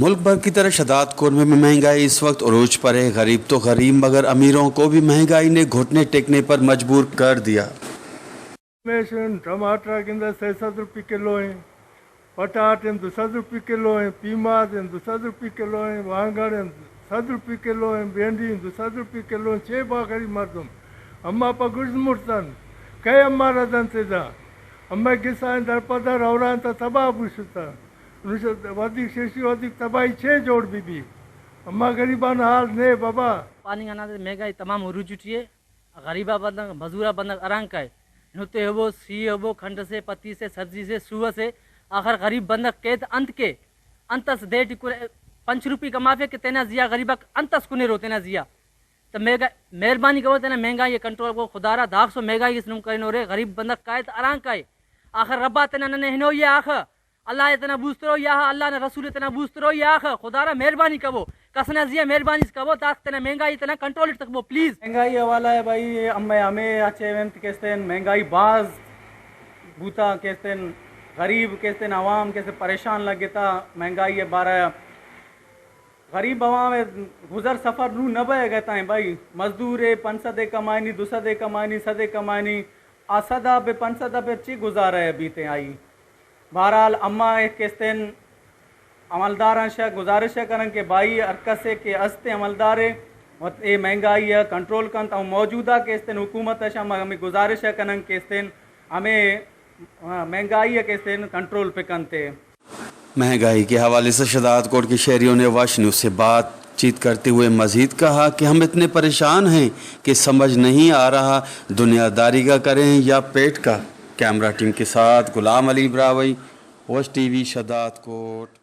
ملک بھر کی طرح شہداد کوٹ میں بھی مہنگائی اس وقت عروج پر ہے۔ غریب تو غریب، مگر امیروں کو بھی مہنگائی نے گھٹنے ٹیکنے پر مجبور کر دیا۔ میشن ٹماٹر گندہ سئے سد روپی کلو ہیں، پٹاٹ ہیں دو سد روپی کلو ہیں، پیماز ہیں دو سد روپی کلو ہیں، وانگڑ ہیں سد روپی کلو ہیں، بھینڈی ہیں دو سد روپی کلو ہیں۔ چے با غریب مردم؟ اما پہ گژن مرتن، کئے اما ردن تدا؟ اما گسائیں در پہ در اوران تا تباہ بوشتن۔ نوش ودیک ششی ودیک تباہی چے جوڑ بی بی؟ اما غریبان حال نے بابا۔ پانی آنا دے مہنگائی تمام عروج اٹھی ہے۔ غریبا بندگ، مزورا بندگ اران کائے۔ نتے ہبو، سی ہبو، کھنڈ سے، پتی سے، سبزی سے، سوہ سے، آخر غریب بندگ کیت انت کے؟ انتس دے ٹکر پنچ روپی کمافے کہ تینا زیا غریبک انتس کنے رو تینا زیا۔ تو میگا، مہربانی کرو تینا مہنگائی کنٹرول کو خدا را داخ سو مہنگائی اس نم کرے نورے غریب بندگ کائے تو اران کائے۔ آخر ربا تینا ننے ہنو یہ آخر۔ اللہ ء تنا بوسترو یا اللہ نا رسول ء تنا بوسترو یا آخ خدا را مہربانی کبو، کسنا زیا مہربانی کبو، تاک تنا مہنگائی تنا کنٹرول تک بو پلیز۔ مہنگائی حوالہ ہے بھائی، ہمیں، ہمیں اچھے انت کہ استین مہنگائی باز بوتا کہ استین غریب کہ استین عوام کہ استین پریشان لگتا مہنگائی بارہ۔ غریب عوام گزر سفر نو نہ بہ گئے تائیں بھائی، مزدور پنچ سد کمائنی، دو سد کمائنی، سد کمائنی، آ سد ء بہ پنچ سد ء بہ چی گزارہ ء بیتیں آئی؟ بہرحال، اما اے کہ استین عملداراں شہ گزارش ء کنن کہ بھائی ہر کسے کہ استیں عملدارے وت اے مہنگائی ء کنٹرول کنت، او موجودہ کہ استین حکومت ء شہ ما ہمیں گزارش ء کنن کہ استین ہمیں، آ، مہنگائی ء کہ استین کنٹرول پہ کنت۔ مہنگائی کے حوالے سے شہداد کوٹ کے شہریوں نے وش نیوز سے بات چیت کرتے ہوئے مزید کہا کہ ہم اتنے پریشان ہیں کہ سمجھ نہیں آ رہا دنیا داری کا کریں یا پیٹ کا۔ کیمرہ ٹیم کے ساتھ غلام علی براوئی، وش ٹی وی، شہداد کوٹ۔